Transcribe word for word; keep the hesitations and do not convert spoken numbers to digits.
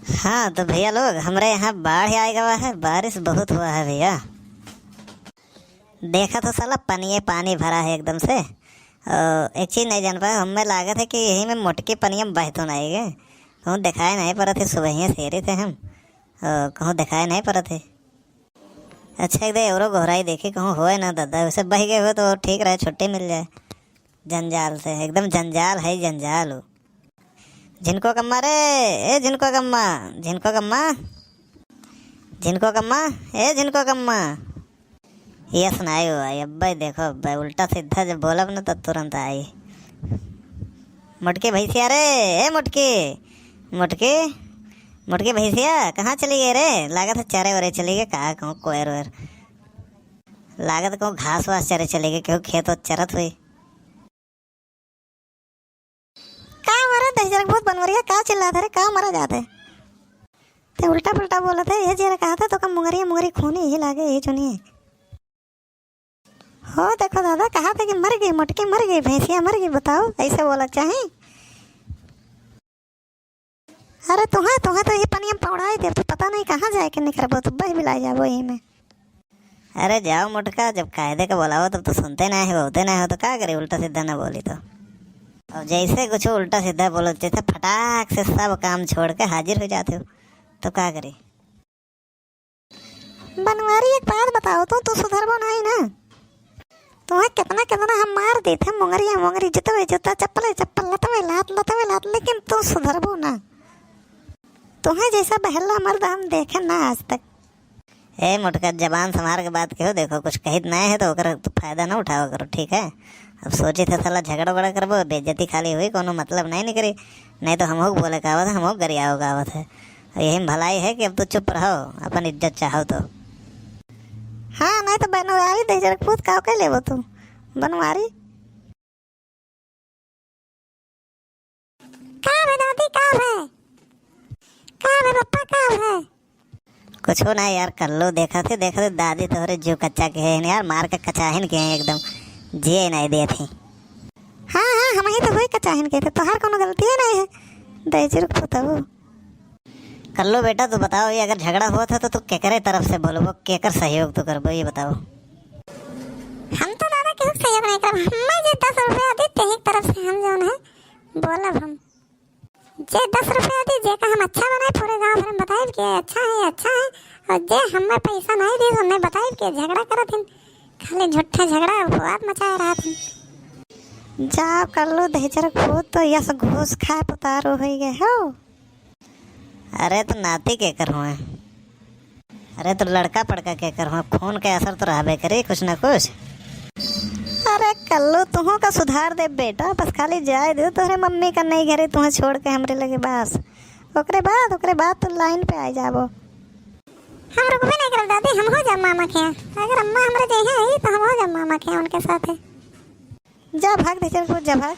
हाँ, तो भइया लोग, हमरे यहाँ बाढ़ आइ गवा है, बारिश बहुत हुआ है भइया। देखा तो साला, पनिये पानी भरा है एकदम से। अ, एक चीज नहीं जान पाए, हमें लागत है कि यही में मोटकी पनिया में बहतो नहीं गए। कहूँ देखाए नहीं पड़त है, सुबहिये से रहे थे हम। अ, कहूँ देखाए नहीं पड़त है। अच्छा, एक दे एवरो गोहराई देखी, कहूँ होए ना दादा, वैसे बह गए हो तो ठीक रहे, छुट्टी मिल जाए। जंजाल से, एकदम जंजाल है, जंजाल हो। झिनको कम्मा रे, ए झिनको कम्मा, झिनको कम्मा, झिनको कम्मा, ए झिनको कम्मा। यस ना आयो, आई अब्बे देखो, अब्बे उल्टा सीधा जब बोलब न तो तुरंत आई। मोटकी भैंसिया रे, ए मोटकी, मोटकी, मोटकी भैंसिया, कहाँ चली गई रे? लागत है चरे वरे चली गई, का कहूँ कोयर वोयर। लागत कहूँ घास वास चरे चली गई, कहूँ खेत ओत चरत हुई। का मरा दहिजरक भूत बनवरिया, का चिल्लात है रे, का मरा जात है? ते उल्टा पुल्टा बोलत है, ये जेरा कहा था तो का मुंगरिया मुंगरी खूनी ही लागे, ये चुनिए। हो देखो दादा, कहा था कि मर गई, मोटकी मर गई, भैंसिया मर गई, बताओ, ऐसे बोला चाही? अरे तुहे, तुहे तो ये पनिया में पौड़ाई दे, तू पता नहीं कहाँ जाए के निकरबो, तू बह बिलाए जाबो यही में। अरे जाओ मोटका, जब कायदे का बोलाओ तब तो सुनते नहीं हो, होते नहीं हो, तो का करे, उल्टा सीधा ना बोली तो। और जैसे कुछ उल्टा सीधा बोलो, जैसे फटाक से सब काम छोड़ के हाजिर हो जाते हो, तो का करे? बनवारी, एक बात बताओ तो, तू सुधरबो नहीं ना? तुम्हें कितना कितना हम मार देते हैं, मुंगरिया मुंगरी, जूतवे जूता, चप्पले चप्पल, लतवे लात, लतवे लात, लेकिन तू सुधरबो ना। तुम्हें जैसा बहला मर्द हम देखे ना आज तक। ए मोटका, जबान संभार के बात कहो, देखो कुछ कहित नहीं है तो ओकर फायदा ना उठाओ करो, ठीक है? अब सोचित है साला झगड़ा बड़ा करबो, बेइज्जती खाली हुई, कोनो मतलब नहीं निकरी। नहीं तो हमहू के बोले का आवत है, हमहू के गरियाओ का आवत है। यही में भलाई है कि अब तू चुप रहो, अपन इज्जत चाहो तो। हाँ, नहीं तो बनवारी दहिजरक भूत का कह लेबो तू? बनवारी। का बे दादी, का बे? का बे पप्पा, का बे? कुछो ना यार, कल्लू देखा थे, देखा थे, दादी तोहरे जीव कच्चा के है यार, मार के कचाहिन के है एकदम, जिए नहीं देत है। हाँ, हाँ, हमही तो हुई कचाहिन के, तो तोहार कोनो गलती है नहीं है, दहिजरक भूत हो। कल्लू बेटा, तू बताओ, ये अगर झगड़ा होत है तो तू केकरे तरफ से बोलबो, केकर सहयोग तू करबो, ये बताओ। हम तो दादा केहू के सहयोग नहीं करब, हमें जे दस रुपया दी तेही तरफ से हम जौन है बोलब हम। जे दस रुपया दी, जेका हम अच्छा बनाए, पूरे गांव भर में बताइब के अच्छा है, अच्छा है, और जे हमें पैसा नहीं दी, तो हमें बताइब के झगड़ा करत हिन, खाली झूठा झगड़ा, बवाल मचाए रहत हिन। जा कल्लू दहिजरक भूत, तो यस घूस खाए पुतारू होई गए हो। अरे तो नाती केकर हुए? अरे तो लड़का पड़का केकर हुए? खून के असर तो रहबे करी कुछ ना कुछ। अरे कल्लू, तुहू का सुधार दे बेटा, बस खाली जाए दे तोहरे मम्मी का नहीं घरे, तुहें छोड़ के हमरे लगे बस। ओकरे बाद, ओकरे बाद तू लाइन पे आ जाबो। हम रुकबे नहीं करब दादी, हम हो जाब मामा के यहाँ। अगर अम्मा हमरे जइहे आई तो हम हो जाब मामा के यहाँ उनके साथे। जा भाग दे, चल कूद जा, भाग।